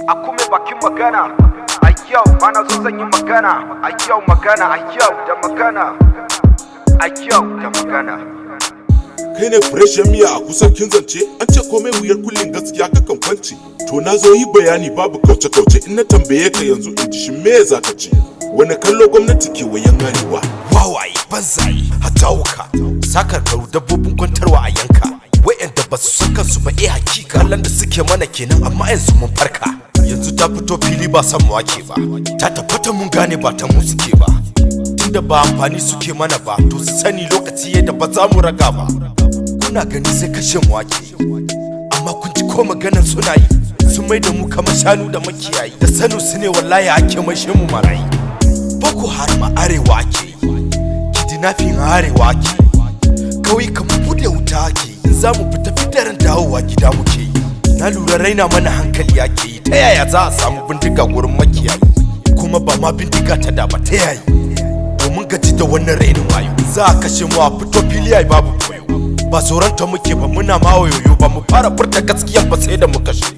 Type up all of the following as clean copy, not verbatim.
Akume bakin magana. A yau mana zo zan yi magana. A yau magana, a yau da magana. A yau da magana. Kai ne fresh miya a kusan kin zance. An ce komai wuyar kullin, gaskiya kakan kwance. To, na zo yi bayani, babu kauce kauce. In na tambaye ka yanzu in ji, shin me za ka ce? Wani kallo gwamnati ke wayan arewa? Wawaye, banzaye, hatawuka, sakarkaru, dabbobin kwantarwa a yanka, wa'yanda ba su san kansu ba. Eh, hakika kallon da suke mana kenan, amma yanzu mun farka. Yanzu ta fito fili, ba san mu ake ba. Ta tabbata, mun gane ba ta mu suke ba, tunda ba amfani suke mana ba. To, su sani lokaci yadda ba za mu raga ba. Kuna gani sai kashe mu ake, amma kun ji ko maganar suna yi? Sun mai da mu kamar shanu da makiyayi. Da sanu su ne wallahi ake maishe mu marayi. Boko Haram a arewa ake yi, kidnapping a arewa ake yi, kauyukan mu bude wuta ake yi. In za mu fita fitarin dawowa gida muke yi. Na lura raina mana hankali ake yi. Ta yaya za a samu bindiga gurin makiyayi? Kuma ba ma bindiga ta da ba, ta yayi? Domin gaji da wannan rainin wayo, za a kashe mu a fito fili ai babu koyo. Ba tsoron ta muke ba, muna ma wayoyo. Ba mu fara furta gaskiya ba sai da muka kashe.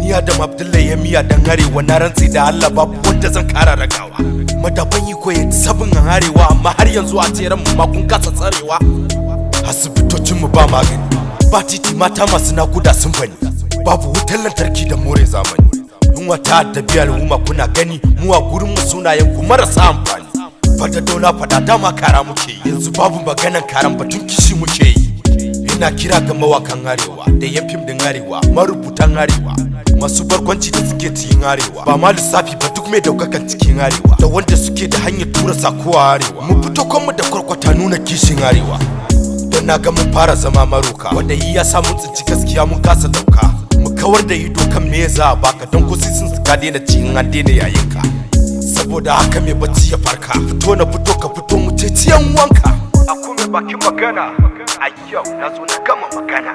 Ni Adam Abdullahi ya miya dan arewa, na rantsi da Allah babu wanda zan kara ragawa. Madafan iko ya sabin arewa, amma har yanzu a tseren mu ma kun kasa tsarewa. Asibitocin mu ba magani, ba titi, mata masu nakuda sun bani, babu wutar lantarki da more zamani. Yunwa ta addabi al'umma, kuna gani. Mu a gurin mu sunayen ku marasa amfani. Fata dauna fada, dama kara muke yi, yanzu babu maganan karan, batun kishi muke yi. Ina kira ga mawakan arewa da yan fim din arewa, marubutan arewa, masu barkwanci da suke cikin arewa, ba ma lissafi ba, duk mai daukakan cikin arewa da wanda suke da hanyar tura sako a arewa, mu fito kanmu da kwarkwata, nuna kishin arewa, don na ga mun fara zama maroka wanda yi ya sa mun tsinci gaskiya mun kasa dauka. Mu kawar da ido kan me za a baka, don ko sun ka daina ci in an daina yayin ka. Saboda haka, mai bacci ya farka. Fito na fito, ka fito, mu ce ciyan wanka. Akume bakin magana. A yau na zo na gama magana.